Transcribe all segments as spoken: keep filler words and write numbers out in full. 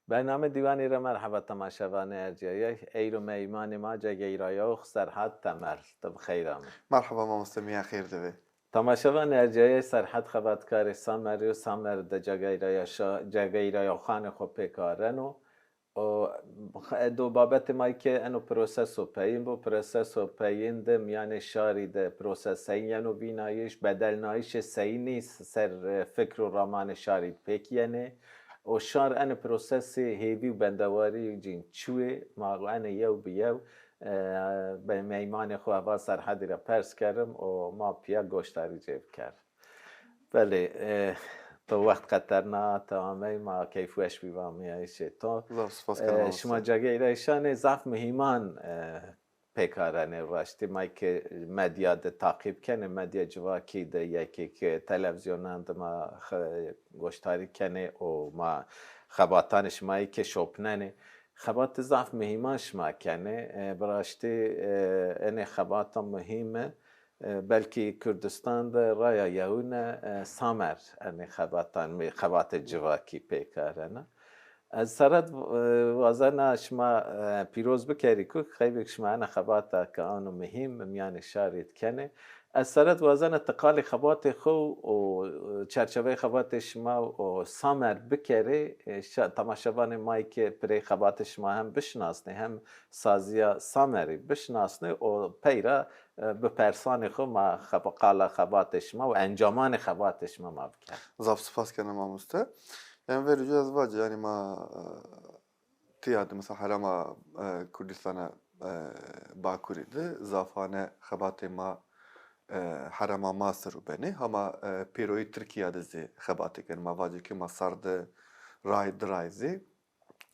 Bername Dîwanî ra merheba temaşevanê ercîyayey. Eyro meymanê ma cegeyrayox Serhat Temel. Ti bi xeyr amê. Merheba mamoste, mîyan xêr de bê. Temaşevanê ercîyayey, Serhat xebatkarê Samerî yo, Samer de cegeyrayoxa-, cegeyrayoxanê xo pêkareno. O, xe-, do babetê ma ke eno proseso peyîn bo, proseso peyîn de mîyanê şarî de proseseyîn yeno vînayîş, bedelnayîşê seyînî ser, e, fikr û ramanê şarî de pêk yenê. O şar ene prosesê hêvî û bendewarî cîn çi wê, ma ene yew bi yew, e, be-, meymanê xo heval Serhedî ra pers kerim û ma pîya goşdarî cê biker. Belê, e, to wext qeterna, ti amey, ma keyfweş bî vamîyayîşê to. Zaf spas kena. E, şima cegeyrayîşanê zaf muhîman, e, pêkarenê raştî. Ma ke medya de taqîb kenê, medya civakî de yekê ke televîzyonan de ma xe-, goşdarî kenê û ma xebatanê şima yê ke şopnenê. Xebatê zaf muhîman şima kenê. E, bi raştî, e, enê xebata muhîm e. E, belkî Kurdistan de raya yewine, e, Samer enê xebatan, xebatê civakî pêkarena. Ez serret, e, wazena şima, e, pîroz bikerî ku qeybêk şima ena xebata ke ano muhîm mîyanê şarî de kenê. Ez serret wazena ti qalê xebatê xo û, e, çerçeveyê xebatê şima û Samer bikerê, e, şa-, temaşevanê ma yê ke pirê xebatê şima hem bişinasnê hem sazîya Samerî bişinasnê û pey ra, e, bi persanê xo ma xeba-, qala xebatê şima û encamanê xebatê şima ma biker. Zaf spas kena mamoste. Yanî verî cû ez vacî, yanî ma, e, tîya de mesela herêma, e, Kurdistana, e, Bakurî de zafane xebatê ma, e, herêma ma ser o benê. Hama, e, pêroyê Tirkîya de zî xebatê kenê. Ma vacê ke ma sar de ray di ray zî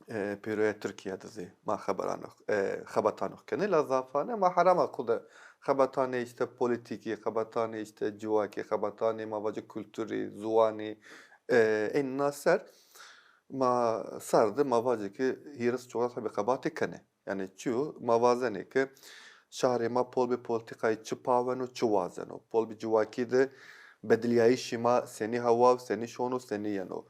e, pêroya Tirkîya de zî ma xeberan, e, xebetan kenê. La zafane ma herêma xo de xebetanê îşte polîtîkî, xebetanê îşte civakî, xebetanê ma vacê kulturî, ziwanî, e, êna ser ma sar de ma vacê ke hîris çewres hebî xebatê kenê. Yanî çi yo? Ma wazenê ke şarê ma pol bi polîtîkayê çi paweno, çi wazeno. Pol bi civakî de bedilîyayîşê ma senî hewa, senî şono, senî yeno.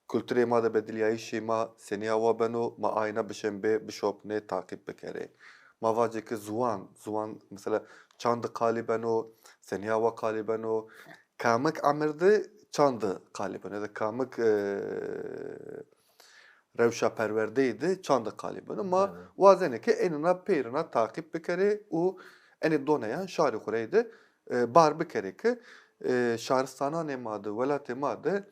Kulturê ma de bedilîyayîşê ma senî hewa beno, ma ayna bişên bê, bişopnê, taqîb bikerê. Ma vacê ke ziwan, ziwan mesela çand qalî beno, senî hewa qalî beno, kamik emir de çand qalî beno, ya da kamik, e, rewşa perwerdeyî de çand qalî beno. Ma wazenê ke ênina pêrina taqîb bikerê û enê doneyan şarê xo reyde, e, bar bikerê ke, e, şaristananê ma de, welatê ma de,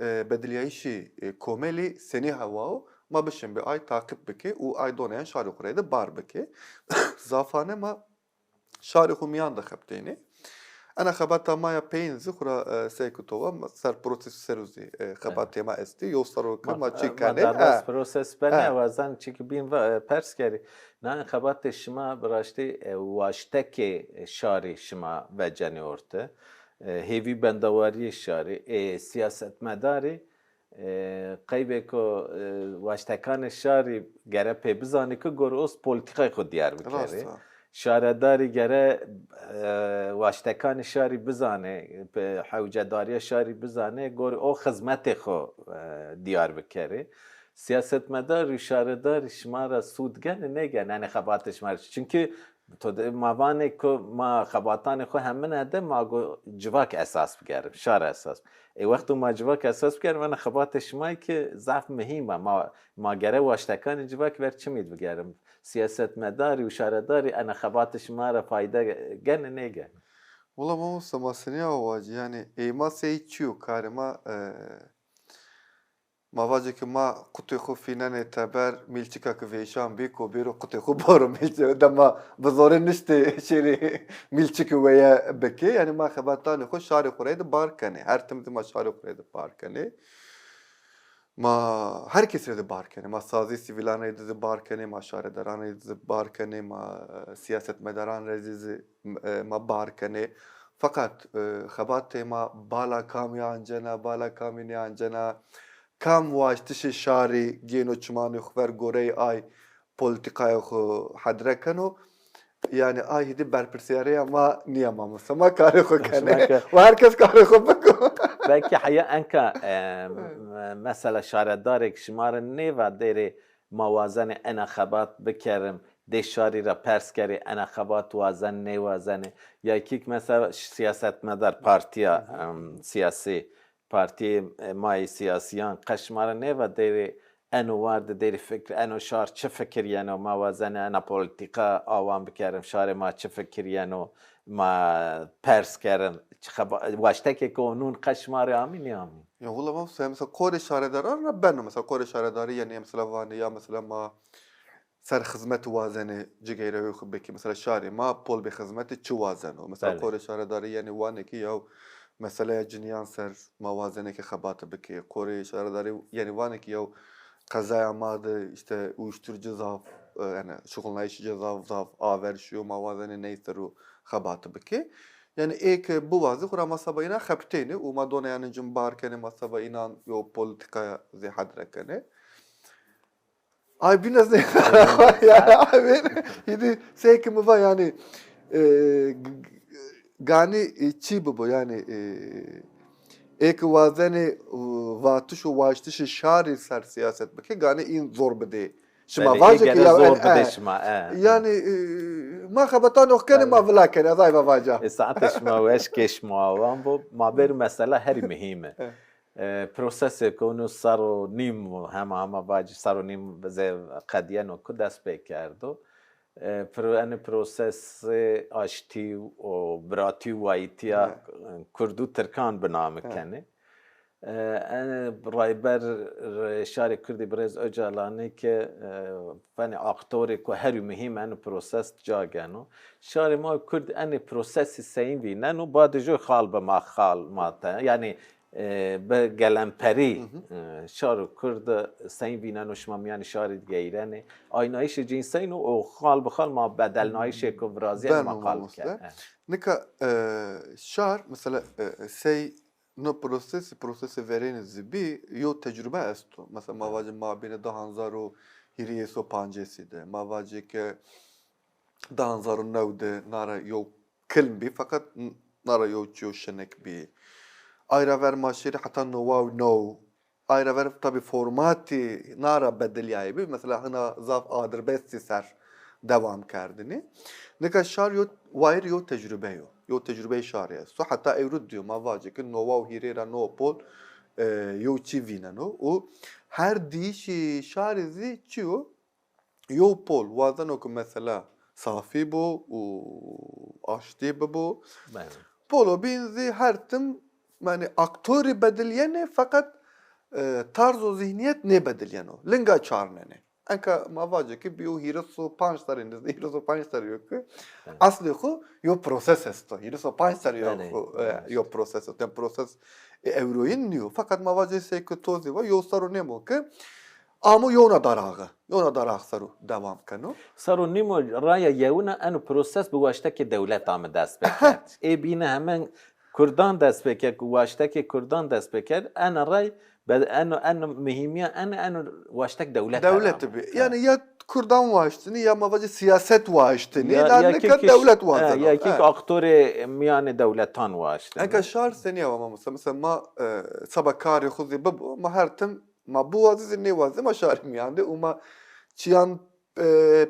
e, bedilîyayîşê, e, komelî senî hewa o, ma bişên bê ay taqîb bikê û ay doneyan şarê xo reyde bar bikê. Zafane ma şarê xo mîyan de xebitênê. Ena xebata ma ya peyîn zî xo ra, e, sey ku to va, ma ser protest ser o zî, e, xebatê ma estî. Yew ser o ke ma çî kenê. Ma derbas protest benê, wazan çîkî bîn va, e, pers kerî. Na xebatê şima bi raştî, e, waştekê şarî şima vecenê orte. E, hêvî bendewarîyê şarî, ê siyasetmedarî, e, qeybêko, e, waştekanê şarî gere pê bizanê ke gorê o polîtîkayê xo dîyar bikerê. Rast a. Şaredarî gere, e, waştekanê şarî bizanê, pe-, hewcedarîya şarî bizanê, gorê o xizmetê xo, e, dîyar bikerê. Siyasetmedar û şaredarî şima ra sûd gene nêgene, enê xebatê şima ra. Çunkî to de, ma vanê ku ma xebatanê xo hemine de ma go civak esas bigerim, şar esas. Ê wexto ma civak esas bigerim, ena xebatê şima yê ke zaf muhîm a. Ma, ma gere waştekanê civak ver çimî de bigerim. Siyasetmedarî û şaredarî ena xebatê şima ra fayde gene nêgene. Wela mamoste, ma senî awa vacî, yanî ê ma sey çi yo, karê ma, e, ma vacê ke ma qutê xo fînenê teber, mîlçika ke vêşan bî, ko bêro qutê xo baro mîlçika. De ma bi zorê niştê şêrê mîlçikî weye bikê. Yanî ma xebatanê xo şarê xo reyde bar kenê. Her tim de ma şarê xo reyde bar kenê. Ma her kesî reyde bar kenê. Ma sazî sivîlan reyde zî bar kenê, ma şaredaran reyde zî bar kenê, ma, e, siyasetmedaran reyde zî, e, ma bar kenê. Feqet, e, xebatê ma bala kamî ancena, bala kamî nêancena, kam waştişê şarî gêno çimanê xo ver, goreyê ay polîtîkayê xo hedre keno. Yanî ay hîdî berpirsîyareya ma nîya mamoste. Ma karê xo kenê. Û her kes karê xo biko. Belkî heya enka, e, m-, mesela şaredarêk şima rê nêva dêrê ma wazenê ena xebat bikerim, dê şarî ra pers kerê ena xebat wazen nêwazenê. Ya kîk mesela siyasetmedar, partîya, em, siyasî, partîyê, e, ma yê siyasîyan qe şima ra nêva dêrê eno war de dêrê fikr, eno şar çi fikir yeno, ma wazenê ena polîtîka awan bikerim, şarê ma çi fikir yeno, ma pers kerin, çi xeba-, waştekê ke o nûn qe şima rê amî nêamî? Ya wila ma mesela, mesela korê şaredaran ra beno, mesela korê şaredarî, yanî mesela vanê ya mesela ma ser xizmet wazenê cigeyra xo bikê. Mesela şarê ma pol bê xizmetê çi wazeno? Mesela Belê. Korê şaredarî yanî vanê ki yaw meseleya cinîyan ser ma wazenê ki xebate bikê. Korê şaredarî yanî vanê ki yaw qezaya ma de işte uyuşturucu zaf, e, yanî şuxulnayîşî ci zaf, zaf aver şiyo, ma wazenê ney ser o xebate bikê. Yanî ê ke biwazî xo ra ma seba înan xebitênê û ma dona yanî cim bar kenê, ma seba înan yo polîtîkaya zî hedre kenê. Ay bîn ez nê. Ya, ay bîn, îdî sey ki mi va yanî, e, g-, g-, ganî, e, çî bibo yanî, e, ê ki wazenê, e, vatiş û waştişê şarî ser siyaset bikê, ganî în zor bidê. Şima Belê, vacê ê ki gere ya zor en, bidê e, şima, e, e. Yanî, e, ma xebetanê xo kenê, ma vila kenê, ez ay va vaca. E, saetê şima weş, kê şima awan bo, ma bêr mesela herî muhîm e. E. E, prosesêko ino serr û nîm, hema hema vacî serr û nîm zê qedîyeno ku dest pê kerdo. E, pro-, enê prosesê aştî û biratî û wayîtîya He. Kurd û Tirkan bi name He. Kenê. E, enê Rayber şarê Kurdî birêz Ocalanî ke, e, venê aktorêko herî muhîm enê proses ca geno. Şarê ma Kurd enê prosesî seyîn vîneno, badê jû xal bi ma xal ma te. Yanî e, bi gelemperî, Hı hı. e, şar û Kurd seyîn vîneno şima mîyanê şarî de geyrenê. Aynayîşê cînseyno û xal bi xal ma bedelnayîşêko virazîyenê ma qal bike. Beno mamoste. E. Nika, e, şar, mesela, e, sey no prosesî, prosesê verênî zî bî, yo tecrube esto. Mesela ma vacê mabênê di hezar û hîrês û pancêsî de. Ma vacê ke di hezar û new de na ra yo kilm bî, feqet n-, na ra yo çîyo şinik bî. Ay ra ver ma şêrî heta nowa û new. Ay ra ver tabî formatî na ra bedilîyayî bî. Mesela hina zaf adirbestî ser dewam kerdinî. Nika şar yo wayîr yo tecrube yo. Yo tecrubeyê şarî esto. Heta ewro dîyo ma vacê ke nowa û hîrê ra no pol, e, yo çî vîneno û her dîyişî şarî zî çi yo? Yo pol wazeno ke mesela safî bo û aştî bibo. Belê. Polo bîn zî her tim, yanî aktorî bedilîyenê feqet, e, tarz û zîhnîyet nêbedilîyeno. Linga çarnenê. Enka ma vacê ke bîyo hîris û panc serrî, nizdî hîris û panc serrî yo ke Belê. Aslê xo yo proses esto. Hîris û panc serrî yo Belê. Xo, e, yo proses esto. Yanî proses, e, ewroyîn nîyo. Feqet ma vacê sey ke to zî va yo serr û nêm o ke amo yewna daraxî. Yewna darax ser o dewam keno. Serr û nîmo raya yewina eno proses bi waştekê dewlet ame dest pê kerd. Ê bîne hemen Kurdan dest pê kerd, waştekê Kurdan dest pê kerd. Ena ray, be-, eno, eno muhîmîya eno, eno waştek dewlet Dewlet bî. Yanî ya Kurdan waştinî ya ma vacê siyaset waştinî. Ya, ya nika kî dewlet wazeno. Ya kî aktorê mîyanê dewletan waştinî. Enka şar senî ya wa mamoste? Mesela ma, e, seba karê xo zî bibo, ma her tim ma biwazî zî nêwazî ma şarî mîyan de û ma çîyan, e,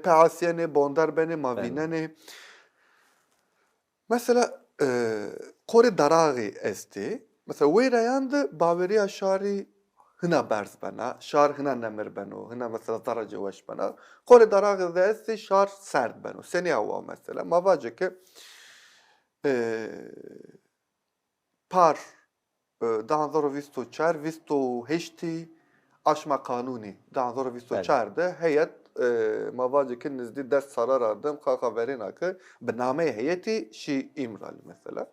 peasîyenê, bonder benê, ma vînenê. Mesela, e, qorê daraxî estê. Mesela weyrayan de bawerîya şarî hina berz bena, şar hina nemir beno, hina mesela zerrecê weş bena. Qorê daraxî de estê şar serd beno. Senî ya wa mesela? Ma vacê ke, e, par, e, di hezar û vîst û çar, vîst û heştî aşma qanûnî, di hezar û vîst û çar de heyet, e, ma vacê ke nizdî des sala ra dim xaxa verêna ke bi nameyê heyetî şî Îmralî mesela.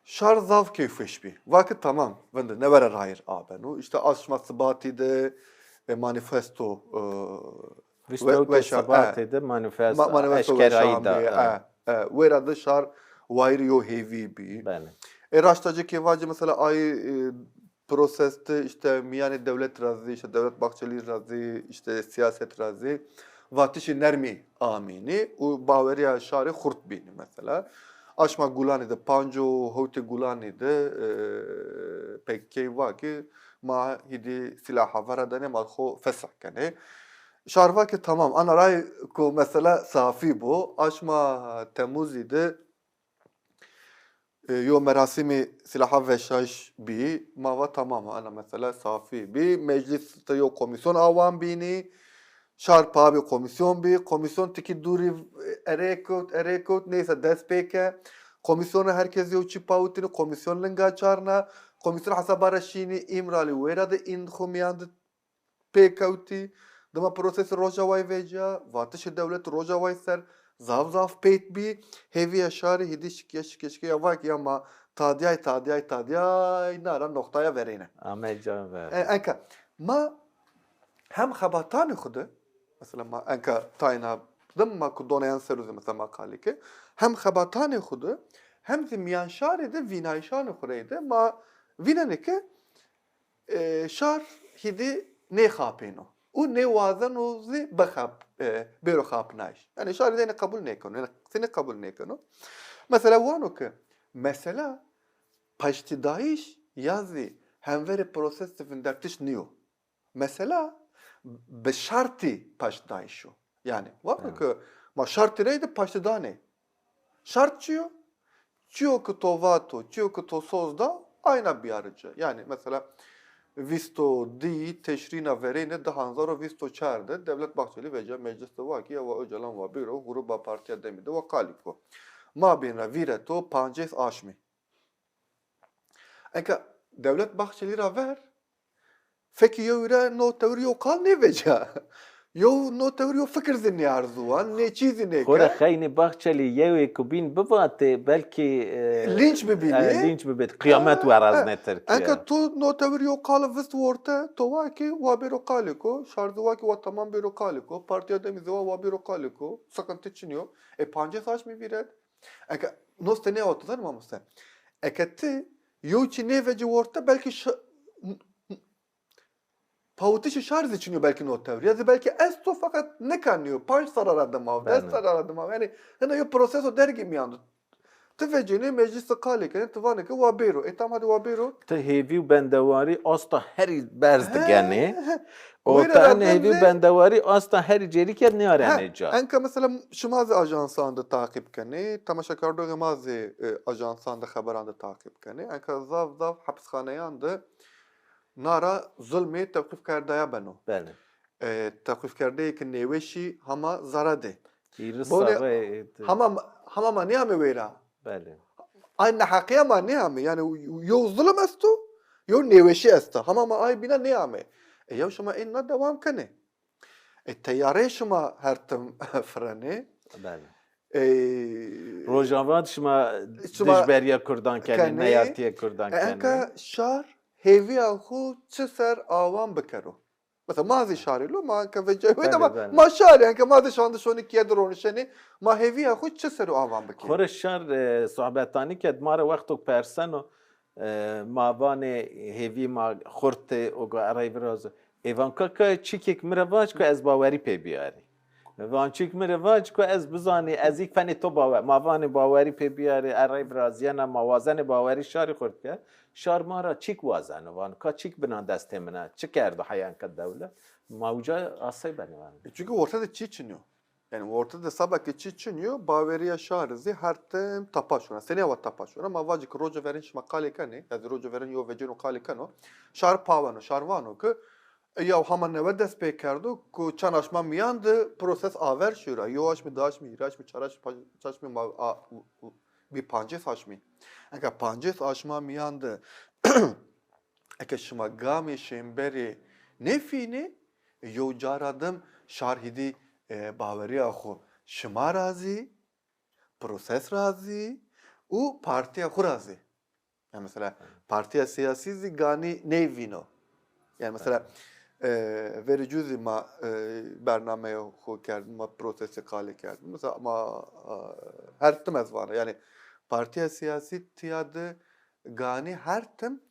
Şar zaf keyfweş bî. Va ke tamam, vinde newere rayîr abeno. Îşte aşma Sibatî de, e, manîfesto, e, Vîst û hewtê Sibatî de manîfesto eşkerayî da. E, e, wêra de şar wayîrê yo hêvî bî. Belê. E, raşta ci ke vacî mesela ay, e, proses de îşte mîyanê dewlet ra zî, îşte Dewlet Bahçelî ra zî, îşte siyaset ra zî vatişê nermî amînî û bawerîya şarî xurt bînî mesela. Aşma Gulanî de, panc û hewtê Gulanî de, e, P K K va ki ma hîdî sîlaha vera danê, ma xo fesih kenê. Şar va ki tamam, ana ray ku mesela safî bo. Aşma Temuzî de, e, yo merasîmî sîlaha veşayîş bî. Ma va tamam, ana mesela safî bî. Meclîs de yo komîsyon awan bînî. Şar pabî komîsyon bî. Komîsyon tikî dûrî erê kewt, erê kewt. Neyse dest pê ke. Komîsyona herkes yo çî pawitînî. Komîsyon linga çarna. Komîsyon hesaba ra şînî Îmralî, wêra de în xo mîyan de pê kewtî. Dima prosesî Rojavayî vecîya, vatişê dewletî Rojavayî ser zaf zaf peyt bî. Hêvîya şarî hîdî şikîya, şikîya, şikîya, ya va ki ya ma tadîyay, tadîyay, tadîyay, na ra noqtaya verêne. Ame ca ver. E, enka ma hem xebatanê xwu de, mesela ma enka tayna dim ma ku doneyan ser o zî mesela ma qalî ke, hem xebatanê xwu de, hem zî mîyan şarî de vînayîşanê xwu reyde ma vînenê ke e, şar hîdî nêxapêno û nêwazeno zî bixap-, e, bêro xapnayîş. Yanî şar hîdî enê qebul nêkeno. Yanî senî qebul nêkeno? Mesela wano ke mesela paştîdayîş ya zî hemverê proses de vindertiş nîyo. Mesela bi şartî paştîdayîş o. Yanî wano ke ma şartî reyde paştîdanê. Şart çi yo? Çiyo ki to vato, çiyo ki to soz da, ayna biyarı ci. Yanî mesela vîst û di Teşrîna verêne di hezar û vîst û çar de Devlet Bahçelî vecîya meclis de va ki ya wa Ocalan wa bêro gruba Partîya Demî de wa qalî ko. Ma bîn ra vîreto pancês aşmî. Eke Devlet Bahçelî ra ver, fekî yewî ra no tewir yew qal nêvecîya. Yew no tewir yew fikir zî nêerzuwan, nê çî zî nêkerd. Xora xeynî Bahçelî yewê ku bîn bivatê, belkî, e, lînç bibînî. E, lînç bibêt. Qiyamet werazne Tirkîya. Eke tu no tewir yew qal vist worte, to wa ki wa bêro qalê ko, şar zî wa ki wa tamam bêro qalê ko, Partîya Demî zî wa wa bêro qalê ko, sıkıntı çinî yo. E, pancês aşmî vîret. Eke no senî wa tu zanî mamoste. Eke ti yew çî nêvecî worte, belkî şi-, pawitişê şar zî çinî yo belkî no tewr. Ya zî belkî esto feqet nika nîyo. Panc serra ra dima, des serra ra dima. Yanî hina yew proseso dergî mîyan de. Ti vecînê meclîs de qalê kenê, ti vanê ke wa bêro. E tam hadi wa bêro. Ti hêvî û bendewarî asta herî berz digenê. He, he. O ta en hêvî û bendewarî asta herî cêrî kerd nêarenê ca. Enka mesela şima zî ajansan de taqîb kenê, temaşekardoxê ma zî, e, ajansan de xeberan de taqîb kenê. Enka zaf zaf hepisxaneyan de na ra zulmê tewqîfkerdaya beno. Belê. E, tewqîfkerdeyê ki nêweşî hema zere de. Hîris serrê. Hema, hema ma nêame wêra. Belê. Ay neheqîya ma nêame. Yanî yew zulm esto, yew nêweşî esta. Hema ma ay bîna nêame. E, yew şima êna dewam kenê. E, teyarê şima her tim firenê. Belê. E, Rojava de şima, şima dijberîya kurdan kenê, kenê, neyartîya kurdan kenê. Enka şar hêvîya xwu çi ser awan bikero? Mesela ma zî şarî lo, ma ke vecîya wê de ma, ma şarî, enke ma zî şandiş onî kîye de ronişenê, ma hêvîya xwu çi ser o awan bikê? Xora şar, e, sohbetanî kerd, ma ra wexto perseno, e, ma vanê hêvî ma xurtê, o go erey virazo. Ê van kaka çîkêk mi ra vac ku ez bawerî pê biyarî. Van çîk mi rê vac ku ez bizanî, ez îk fenê to bawer. Ma vanê bawerî pê biyarê, erey virazîyena, ma wazenê bawerî şarî xurt ke. Şar ma ra çîk wazeno, vano ka çîk bina destê min a, çi kerdo heya enka dewlet? Ma uca asey benê vano. E, çünkü ortada çî çin yo. Yanî ortada seba ke çî çin yo, bawerîya şarî zî her tim tapa şona. Senî wa tapa şona? Ma vacî ki roca verên şima qalê kenê, ya zî roca verên yo vecêno qalê keno. Şar paweno, şar vano ki E, ya hama newe dest pê kerdo ku çend aşma mîyan de proses aver şîyo ra. Yew aşmî, di aşmî, hîrê aşmî, çar aşmî, panc aşmî, ma, a, u, u, bî pancês aşmî. Eke pancês aşma mîyan de eke şima gamê şênberê nêfînê, e, yew cara dim şar hîdî, e, bawerîya xwu şima ra zî, proses ra zî û partîya xwu ra zî. Yanî mesela partîya sîyasî zî ganî nêvîno. Yanî mesela, e, verî cû zî ma, e, bernameya xwu kerdin, ma prosesî qalî kerdin. Mesela ma, e, her tim ez vana. Yanî partîya sîyasî tîya de ganî her tim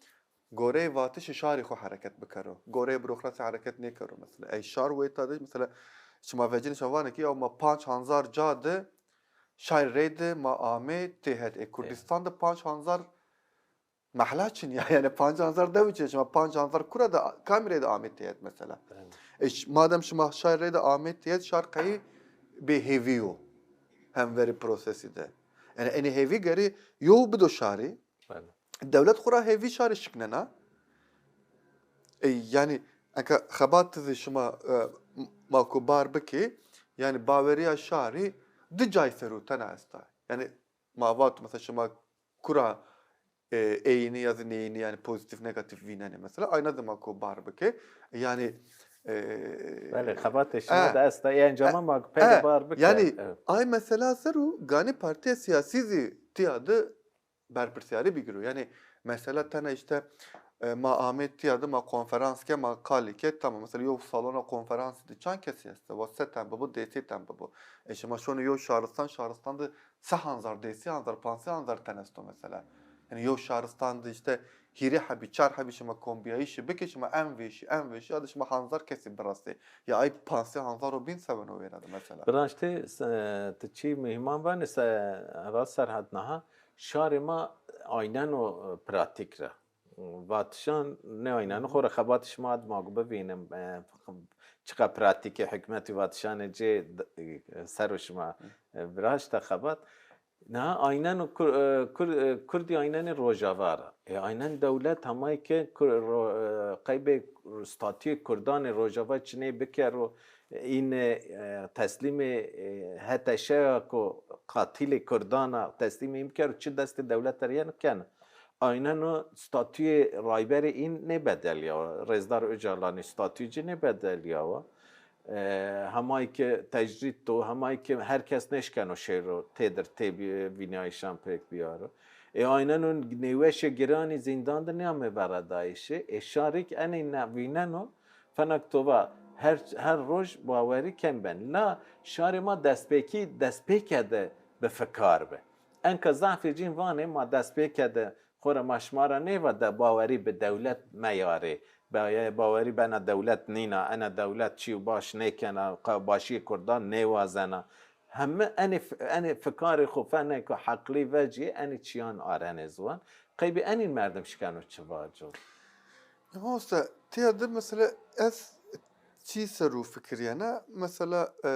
goreyê vatişê şarî xwu hereket bikero. Goreyê burokrasî hereket nêkero mesela. Ey şar wê ta de mesela şima vecînê şima vanê ki ya ma panc hezar ca de şarî reyde ma amê têhet. E, Kurdistan de panc hanzar mehla çin ya. Yanî panc hanzar dewi çin. Şima panc hanzar kura de, kamî reyde amê têhet mesela? Evet. E, ş-, madem şima şarî reyde amê têhet, şar qeyî bêhêvî yo hemverî prosesî de. Yanî enê hêvî gerî yew bido şarî. Evet. Dewlet xwu ra hêvî şarî şiknena. E, yanî eke xebat zî şima, e, ma ku bar bikê, yanî bawerîya şarî di cay ser o tena esta. Yanî ma vat mesela şima kura, e, eyînî ya zî neyînî, yanî pozîtîf negatîf vînenê mesela, ayna de ma ku bar bikê. Yanî, e, Belê, xebatê şima e, de esta, ê encama e, ma ku pey de e, bar bikê. Yanî, evet, ay mesela ser o ganî partîya sîyasî zî tîya de berpirsîyarî bigiro. Yanî mesela tena îşte, e, ma amê tîya de ma konferans ke, ma qalî ke, tamam. Mesela yew salona konferansî de çand kesî esta? Wa se ten bibo, dêsê ten bibo. E, şima şonê yew şaristan, şaristan de se hanzar, dêsê hanzar, pansê hanzar ten esto mesela. Yanî yew şaristan de îşte hîrê hebî, çar hebî şima kombîyayîşî bikê, şima en vêşî, en vêşî, a de şima hanzar kesî birastê. Ya ay pansê hanzar û bîn se beno wêna de mesela. Bi raştî, e, ti çî muhîman vanê se, Heval Serhat, niha şarê ma ayneno, e, pratîk ra. Vatişan nêayneno. Xora xebatê şima ad ma ku bivînim, e, çiqa pratîkê hukmetî vatişanê cê d-, e, ser o şima, e, viraşta xebat. Niha ayneno Kur-, e, Kur-, e, Kurdî aynenê Rojava ra. E, aynen dewlet hemay ke Kur-, ro-, e, qeybê statuyê Kurdanê Rojava çinê bikero, e, înê, e, teslîmê, e, H T Ş ya ku qatilê Kurdan a, teslîmê în bikero, çi destê dewlete ra yeno keno. Ayneno statuyê Rayberê în nêbedelîyawa. Rêzdar Ocalanî statuyê ci nêbedelîyawa. E, hemay ke tecrîd do, hemay ke her kes nêşkeno şêro têdir tê bi-, vînayîşan pêk bîyaro. E, ayneno nêweşê giranî zîndan de nêame veradayîşî. E, şarî kî enê ne-, vîneno, fenak to va her, her roj bawerî kem ben. La şarê ma destpêkî, destpêke de bi fikar bi. Enka zafê cîn vanê ma destpêke de xora ma şima ra nêva de bawerî bi dewlet meyarê. Be-, bawerî bi ena dewlet nîna, ena dewlet çîyo baş nêkena, qa-, başîyê Kurdan nêwazena. Heme enê f-, enê fikarê xo feneko heqlî vecîyê, enê çîyan arenê ziwan. Qeybî enîn merdim şikeno çi vaco? Mamoste, tîya de mesela ez çî ser o fikirîyena, mesela, e,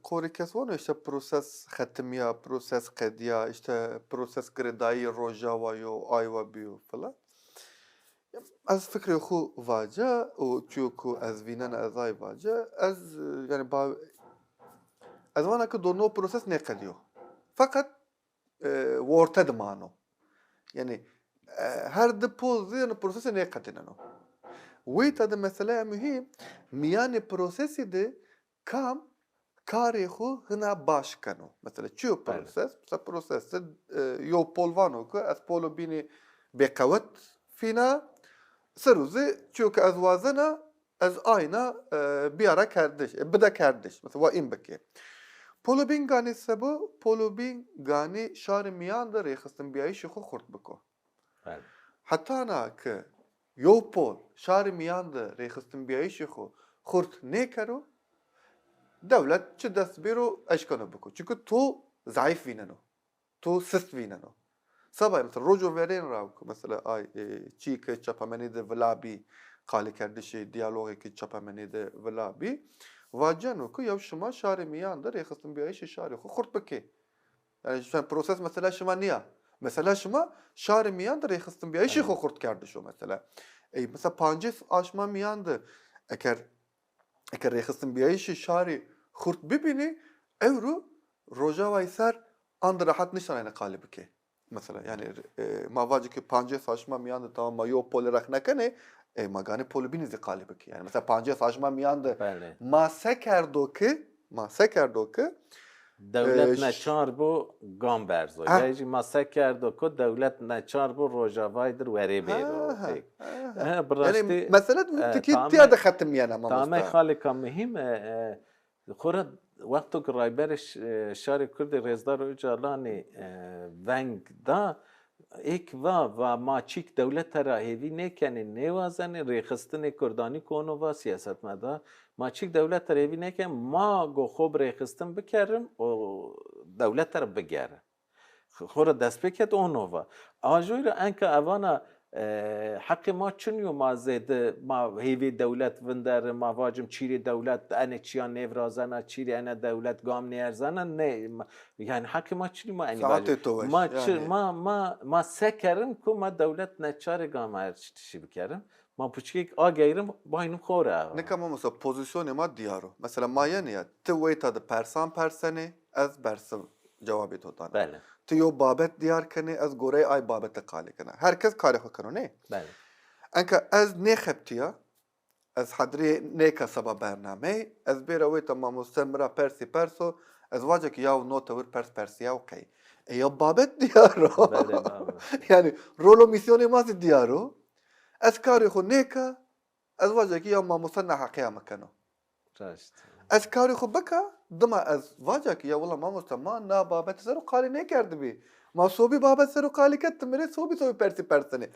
qorê kes vano îşte proses xetimîya, proses qedîya, îşte proses girêdayî Rojava yo, aywa bîyo filan. Ez fikrê xo vace û çîyo ku ez vînena ez ay vace, ez, e, yanî ba-, ez vana ke do no proses nêqedîyo. Feqet e, worte de mano. Yanî, e, her di pol zî yanî prosesê nêqedîneno. Weyta de meseleya muhîm, mîyanê prosesî de kam karê xo hina baş keno. Mesela çi yo proses? Mesela proses de, e, yew pol vano ke ez polo bînî bêqewet fîna, ser o zî çi yo ke ez wazena, ez ayna, e, biyara kerdiş, e, bide kerdiş. Mesela wa în bikê. Polo bîn ganî se bo, polo bîn ganî şarê mîyan de rêxistinbîyayîşê xo xurt biko. Belê. Hetana ke yew pol şarê mîyan de rêxistinbîyayîşê xo xurt nêkero, dewlet çi dest bêro eşkeno biko. Çunke to zayîf vîneno. To sist vîneno. Seba mesela rojo verên ra ku mesela ay, e, çî ke çapemenî de vila bî, qalîkerdişê diyalogê ke çapemenî de vila bî, vaceno ku yew şima şarê mîyan de rêxistinbîyayîşê şarê xo xurt bikê. Yanî sen proses mesela şima nîya. Mesela şima şarê mîyan de rêxistinbîyayîşê xo xurt kerdiş o mesela. Ey, mesela pancês aşma mîyan de eker Eke rêxistinbîyayîşê şarî xurt bibînî, ewro Rojavayî ser ande rehet niştanayne qalî bikê. Mesela, yanî, e, ma vacî ke pancês aşma mîyan de tamam ma yew polê rexne kenê, e, ma ganî polê bînî zî qalî bikê. Yanî, mesela pancês aşma mîyan de Belê. ma se kerdo ke, ma se kerdo ke, Dewlet e, ş- neçar bo gam berzo. Ha. Ya jî ma se kerdo ku dewlet neçar bo Rojavayî dir werê bêro. Ha, ha, pêk. Ha, ha. Ha, bi Yanî raştî, mesele e, tikî tame-, tîya de xetimîyena, mamosta. Tame xalika muhîm e, e, xora wexto ki Rayberê ş-, e, Şarê Kurdî Rêzdar Ocalanî, e, veng da, êk va, va ma çîk dewlete ra hêvî nêkenê, nêwazenê, rêxistinê kurdanî kono va, siyasetmedar. Ma çîk dewlete ra hêvî nêkenê, ma go xo bi rêxistin bikerim, o dewlete ra bigere. Xo ra dest pê ket, ono va. Ajoy ra enka evana, e, heqê ma çin yo, ma zêde, ma hêvê dewlet vinderim, ma vacim çîrê dewlet enê çîya nêvirazena, çîrê ene dewlet gam nêerzena, nê, ma, yanî heqê ma çin yo, ma enî vacim. Saetê to weş, ma çi, yanî. Ma, ma, ma se kerim ku ma dewlet neçarê gam erçitişî bikerim? Ma puçikêk ageyrim, baynim xo ra. Nika mamosta, pozîsyonê ma dîyar o. Mesela ma yenê ya, ti weyta de persan persenê, ez bersiv cewabê to dana. Belê. Ti yo babet dîyar kenê, ez goreyê ay babete qalê kena. Her kes karê xo keno, nê? Belê. Enka ez nêxebitîya, ez hedrî nêka seba bernameyî, ez bêra weyta mamoste mi ra persî perso, ez vaca ki yaw no tewir pers persîyaw qey. E ya babet dîyar o. Belê, belê. Yanî rol û mîsyonê ma zî dîyar o. Ez karê xo nêka, ez vaca ki ya mamoste neheqîya mi keno. Raşt. Ez karê xo bika, dima ez vaca ki ya wila mamoste ma na babet ser o qalî nêkerdibî. Ma sobî babet ser o qalî ket, ti mi rê sobî sobî persî persenê.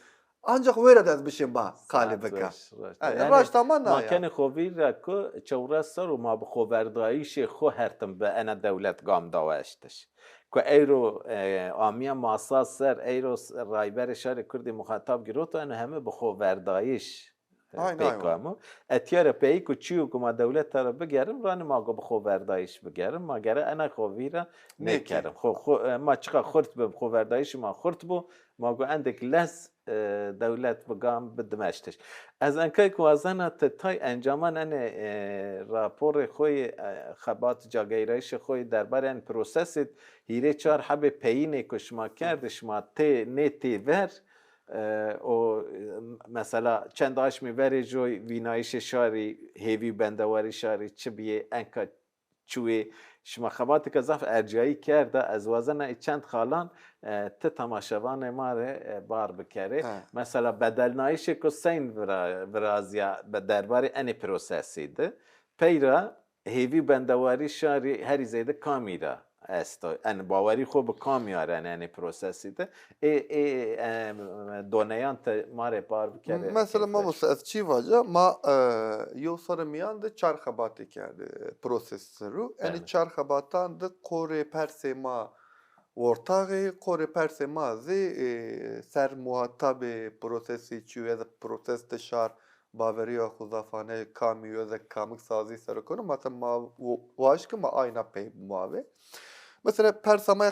Ancaq wêra de ez bişên ba qalî bika. Saet weş, raşt. E, yanî, raşta ma na ya. Ma kenê xo vîr ra ku çewres serr o ma bi xoverdayîşê xo her tim bi ena dewlet gam dawa eştiş. Ku eyro, e, amîya masa ser, eyro s-, Rayberê Şarê Kurdî muxatab giroto, eno heme bi xoverdayîş, e, pê kam o. Etîya ra peyî ku çîyo ku ma dewlete ra bigerim, ranê ma go bi xoverdayîş bigerim, ma gere ena xo vîra nêkerim. Xo, xo, e, ma çiqa xurt bi, xoverdayîşê ma xurt bo, ma go endêk lez, e, dewlet bi gam bi dimeştiş. Ez enkay ku wazena ti tay encaman enê, e, raporê xo yê, e, xebat cageyrayîşê xo yê derbarê enê prosesê hîrê çar hebê peyînê ku şima kerdê, şima tê, nê tê ver, e, o, e, mesela çend aşmî verê joy vînayîşê şarî, hêvî û bendewarî şarî çi bîyê, enka çiwê şima xebatêka zaf ercayî kerda, ez wazena ê çend xalan, e, ti temaşevanê ma rê, e, bar bikerê. He. Mesela bedelnayîşêko seyn vira-, virazîya bi derbarê enê prosesî de. Pey ra hêvî û bendewarî şarî herî zêde kamî ra esto? Enê bawerî xo bi kamî arena enê prosesî de? Ê, ê, em, doneyan ti ma rê bar bikerê. Mesela, mamoste, ez çî vaca, ma, e, yew serrî mîyan de çar xebatî kerdî, e, proses ser o. Enî çar xebatan de qorê persê ma ortax ê, qorê persê ma zî, e, ser muhatabê prosesî çîyo, ya da proses de şar bawerîya xo zafane kamî yo, ya da kamik sazî ser o keno, mesela ma wa-, waşt ki ma ayna pey bimavê. Mesela persa ma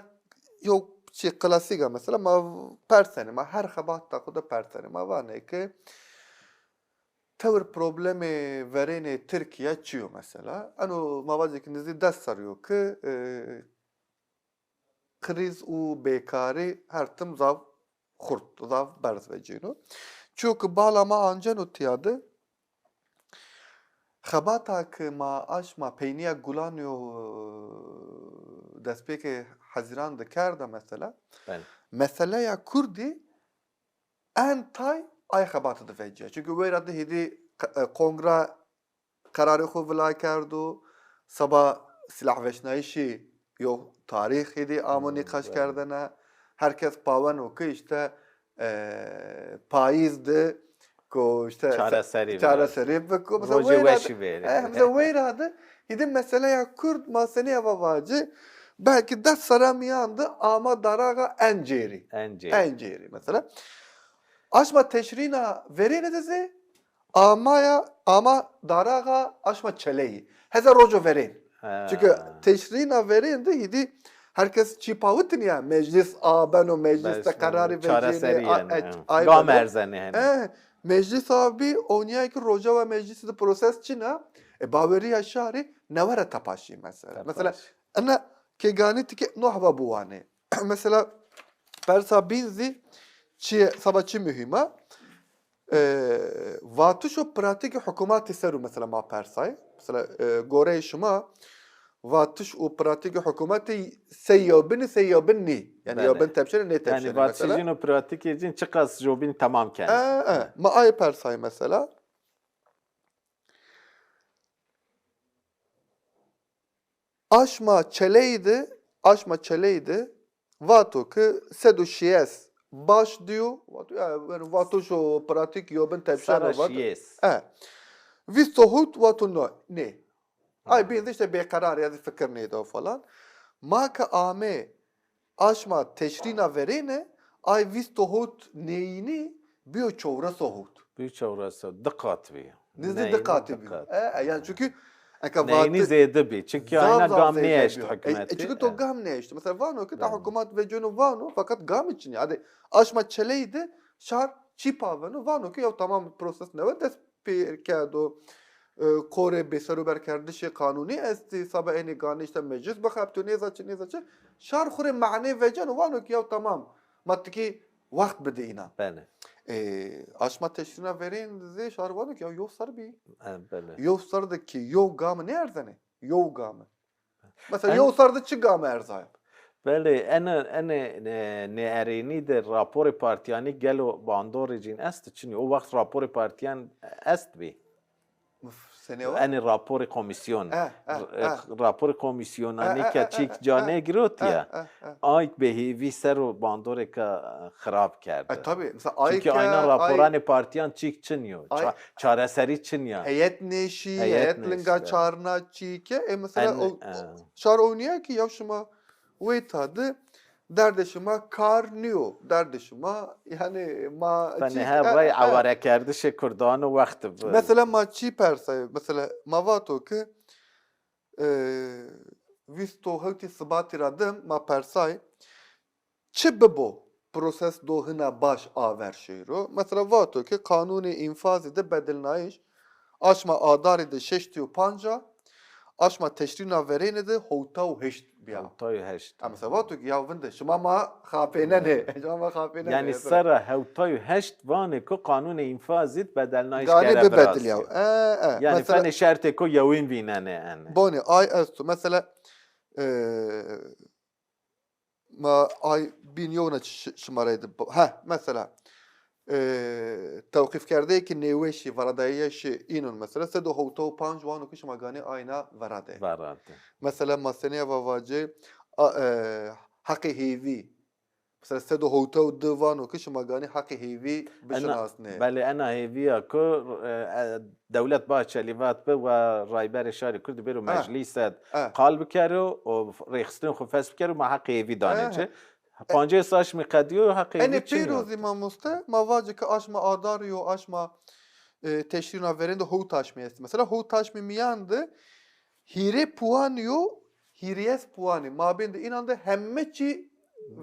yew çî klasîk a, mesela ma persenê, ma her xebata xo de persenê. Ma vanê ki tewir problemê verênê Tirkîya çi yo mesela? Eno ma vacê ki nizdî des serrî yo ki, e, krîz û bêkarî her tim zaf xurt, zaf berz vecîno. Çîyo ki bala ma anceno tîya de, xebata ki ma aşma peynîya Gulanî yo, e, destpêkê Hezîran de kerda mesela. Belê. Meseleya Kurdî en tay ay xebata de vecîya. Çunke weyra de hêdî q-, e, kongra qerarê xo vila kerdo, seba silahveşnayîşî yew tarîx hêdî amo nîqaş kerdene. Her kes paweno ki îşte, e, payîz de ku îşte çareserî, çareserî biko. Mesela rojê weyra de, weşî bêrê. E, mesela weyra de hêdî meseleya Kurd ma senî eva vacî, belkî des serra mîyan de ama daraxa en cêrî. En cêrî. En cêrî mesela. Aşma teşrîna verêne de zî amaya, ama daraxa aşma çeleyî. Heza rojo verên. He. Çunke teşrîna verên de hêdî her kes çî pawitînî ya. Meclis a beno, meclis de qerarî vecînê, çareserî a, yenê, e, he. Ay gam beno. Erzenê henî. E, meclis a bî, onîya ki roja wa meclisî de proses çin a, e, bawerîya şarî newera tepaşî mesela. Tepaş. Mesela, ena ke ganî ti ke no heba biwanê. Mesela persa bîn zî çi, seba çi muhîm a? E, vatiş û pratîkê hukûmatî ser o mesela ma persay. Mesela, e, goreyê şima vatiş û pratîkê hukûmatî sey yewbîn ê, sey yewbîn nî. Yanî yewbîn tepşenê, nêtepşenê mesela. Yanî vatişî cin û pratîkê cin çiqas jobîn temam kenê. E, e. Ma ay persay mesela. Aşma çeleyî de, aşma çeleyî de vato ki sed û şêst baş diyo, vato, ya, yani vato şo pratik yo bin tepşeno vato. Yes. E. Vîst û hewt vato no, nê. Ay bin de işte bêqerar ya, fikir nêdo falan. Ma ke ame aşma teşrîna verêne, ay vîst û hewt nêyînî biyo çewres û hewt. Biyo çewres û hewt, di qat biyo. Nizdî di qatî biyo. E, e, yani çünkü eka neyînî zêde bî. Çünkü ayna gam nêeşt hikûmetî. E, çünkü to gam nêeşt. Mesela vano ki ta hikûmet veceno vano, fakat gamî çinî. Hadi aşma çeleyî de şar çî paveno, vano ki ya tamam, proses newe dest pê kerdo. E, qorê bêseroberkerdişê qanûnî estî, saba enê ganî işte meclis bixebitîyo, nêza çi, nêza çi. Şar xwu rê manê veceno, vano ki ya tamam, ma tikî wext bidî înan. Belê. E, aşma teşrîna verên zî şar vano ki ya yew serr bî. E, belê. Yew serr de ki yew game nêerzenê. Yew game. Mesela yew serr de çi game erzaya? Belê, ene, ene, e, nêerênî de raporê partîyanî gelo bandorê cîn est çinî? O wext raporê partîyan est bî. Senê wa? Enê raporê komîsyon. E, e, e. Raporê komîsyonanî ke çîk ca nêgirotî ya. Ayk bi hêvî ser o bandorêka xirab kerde. E, tabii. Mesela ayk. Çünkü ayna raporanê partîyan çîk çinî yo. Ça-, çareserî çinî ya. Heyet nêşî, heyet linga çarna çîke. E, mesela o, şar ownîya ki ya şima weyta de derdê şima kar nîyo, derdê şima, yani ma çî, he, rey ewarekerdişê kurdan o wext bi. Mesela ma çî persay, mesela ma vato ki, e, vîst û hewtî Sibatî ra dim ma persay, çi bibo proses do hina baş aver şêro? Mesela vato ki qanûnê înfazî de bedilnayîş aşma Adarî de şeştî û panc a, aşma Teşrîna verêne de hewta û heşt bîya. Hewta û heşt. Ha, mesela vato ki ya vinde, şima ma xapênenê. Şima ma xapênenê. Yani sera hewta û heşt vanê ku qanûnê înfazî de bedelnayîş gere virazî. Ganî bibedilîya. E, e. Yani mesela fenê şertê ku yewîn vînenê ene. Bonî, ay esto. Mesela, e, ma ay bîn yewna ş-, şimareyê de. He, mesela, e, tewqîfkerdeyêkê nêweşî, veradayîşê înon mesela, sed û hewta û panc vano ki şima ganî ayna verade. Verade. Mesela ma senîya va vacê, a, e, heqê hêvî. Mesela sed û hewta û di vano ki şima ganî heqê hêvî bişinasnê. Belê, ena hêvîya ku, e, e, Dewlet Bahçelî vat bi wa Rayberê Şarê Kurd bêro meclîse de qal bikero û rêxistinê xwu fes bikero, ma heqê hêvî danê ci. Pancês aşmî qedîyo, heqê hêvî çinî yo. Enê pêro zî mamoste, ma vacê ke aşma Adarî yo, aşma, e, Teşrîna verên de hewt aşmî estî. Mesela hewt aşmî mîyan de hîrê puanî yo, hîrêyes puanî. Mabên de înan de heme çî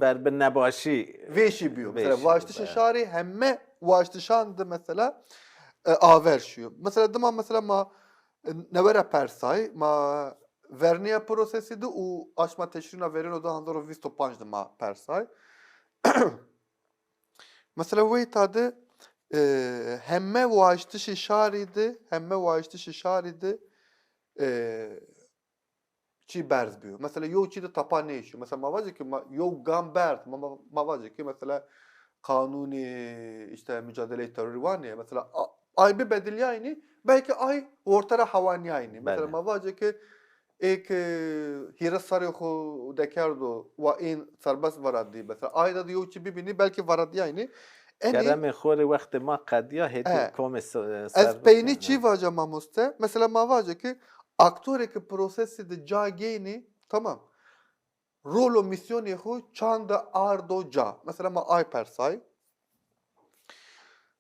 ber bi nebaşî vêşî bîyo. Mesela waştişê şarî heme waştişan de mesela, e, aver şîyo. Mesela dima mesela ma, e, newe ra persay, ma vernîya prosesî de û aşma Teşrîna verêno de hezar û vîst û panc de ma persay. Mesela weyta de, e, heme waştişê şarî de, heme waştişê şarî de, e, çî berz bîyo. Mesela yew çî de tapa nêşîyo. Mesela ma vacê ki ma, yew gam berd, ma, ma, ma vacê ki mesela qanûnê işte mucadeleyê terorî vanê. Mesela a-, ay bibedilyaynî, belkî ay orte ra hewanyaynî. Mesela ma vacê ki ê ki hîris serrê xwu dekerdo wa ên serbest veradî. Mesela ayna de yew çî bibînî, belkî veradyaynî. Enî keremê xo rê wextê ma qedîya, hêdî komê se-, serbest. Ez peynî çî vaca mamoste? Mesela ma vacê ki aktorê ki prosesî de ca geynî, tamam. Rol û mîsyonê xwu çand de ardo ca. Mesela ma ay persay.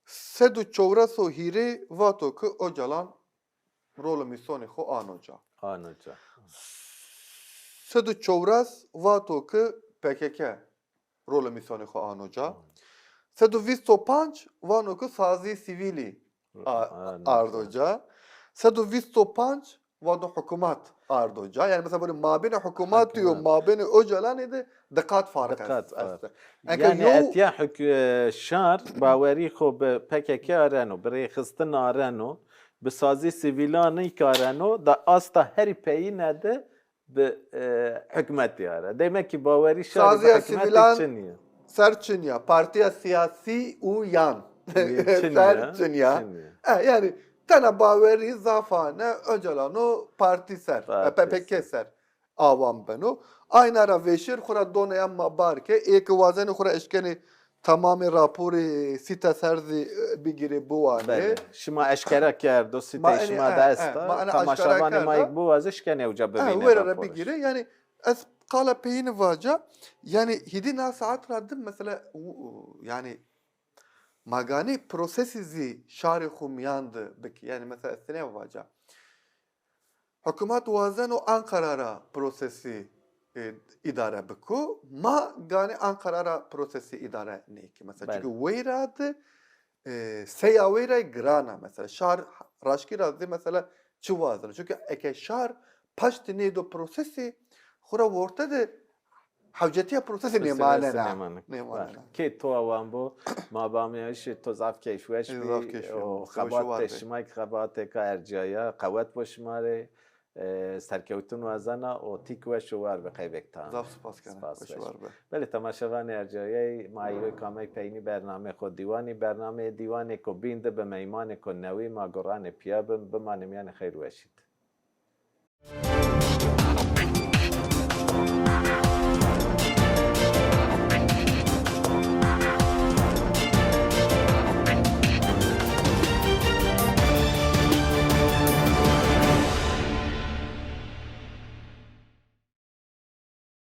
Sed û çewres û hîrê vato ki Ocalan rol û mîsyonê xwu ano ca. Ano ca. Sed û çewres vato ki P K K rol û mîsyonê xwu ano ca. Sed û vîst û panc vano ki sazî sivîlî a-, ardo ca. Sed û vîst û panc vano hukûmat ardo ca. Yani mesela böyle mabênê hukûmatî û mabênê Ocalanî de diqat farq est. Diqat farq. Eke yanî yew etya huk-, e, şar bawerî xo bi P K K areno, bi rêxistin areno, bi sazî sivîlanî kareno, da asta herî peyîne de bi, e, hikmetî are. Demek ki bawerî şarî bi hikmetî çinî ya. Ser çinî ya. Partîya sîyasî û yan. Ser çinî ya. E, yani tena bawerî zafane Ocalan û partî ser, e, P P K ser awan beno. Ayna ra vêşir xwu ra donê emma bar ke, ê ki wazenê xwu ra eşkenê tamamê raporê sîte ser zî, e, bigîrê biwanê. Belê. Şima eşkera kerdo, sîteyê şima de esta. Temaşevanê ma yek biwazê, şkenê uca bivînê. Wêra ra bigîrê. Yanî ez qala peyînî vaca, yanî hîdî na saet ra di mesela, yanî ma ganî prosesî zî şarê xwu mîyan de bikî. Yanî mesela ez tenê vaca. Hikûmet wazeno Anqara ra prosesî, e, îdare biko. Ma ganî Anqara ra prosesî îdare nêkî. Mesela çunke weyra de, e, seya weyra giran a mesela. Şar raşkî ra zî mesela çi wazeno? Çunke eke şar paştî nêdo prosesî, xwu ra worte de hewcetîya prosesî nêmanena. Nêmanena. Kê to awan bo, ma bameyayîşê to zaf keyfweş bî. Zaf keyfweş bî. Xebatê şima kî xebatêka ercîyaye, qewet bo şima rê. E, serkewtin wazena û tîk weş û war bi qeybêk tan. Zaf spas kena. Spas weş. Belê, temaşevanê ercîyayey, ma îro kamey peynî bernameyê xo dîwanî. Bernameyê dîwanêko bîn de bi meymanêko newî ma guranê pîya bin. Bimanê mîyanê xeyr weşî de.